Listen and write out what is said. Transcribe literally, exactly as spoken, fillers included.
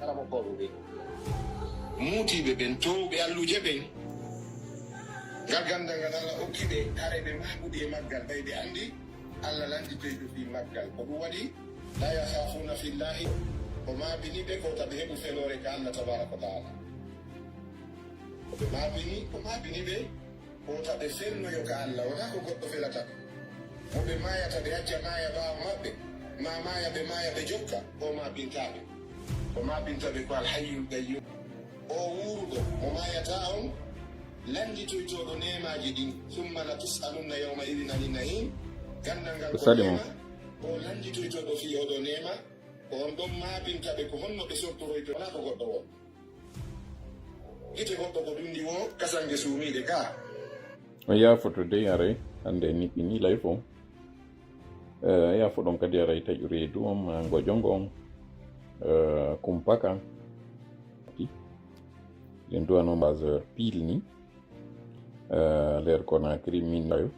Hara mo kooɓe ɓen. Muutiiɓe ɓen, toowɓe alluuje ɓen. Ngal ganndal ngal Allah okki ɓe, haray ɓe maaɓude e maggal, ɓay ɓe anndi Allah lannditoyto fii maggal. Ko ɗum waɗi, laa yakhaafuuna fillaahi, o maabini ɓe ko wota ɓe heɓu feloore ka Allah tabaaraka wa ta'aala. Ko ɓe maabini, ko maabini ɓe, ko wota ɓe felnoyo ka Allah, wonaa ko goɗɗo felata ɓe. Mo ɓe maayata ɓe acca maaya ɓaawo maɓɓe, maa maaya ɓe maaya ɓe jokka, o maabintaa ɓe. Ko maabinta ɓe ko Al Hayyul Qayyum. O wuuruɗo, mo maayataa on, lannditoytooɗo neemaaji ɗin. Summa la tus'alunna yawma idin anin na'im. Ganndal ngal ko Saɗi mo. Neema, o lannditoytooɗo fii oɗo neema, ko on ɗon maabinta ɓe ko honno ɓe sortoroyto, wonaa ko goɗɗo woo. Gite goɗɗo ko ɗum ndi woo, kasange suumiiɗe ka. On yaafoto dey aray, hannde en niɓɓinii live o. Eh, yaafoɗon kadi aray taƴu reedu on, maa ngojo ngon, eh, kumpa kan. Ɗen duwano trois heures pile ni. Eh, leer Conakry min ɗayo.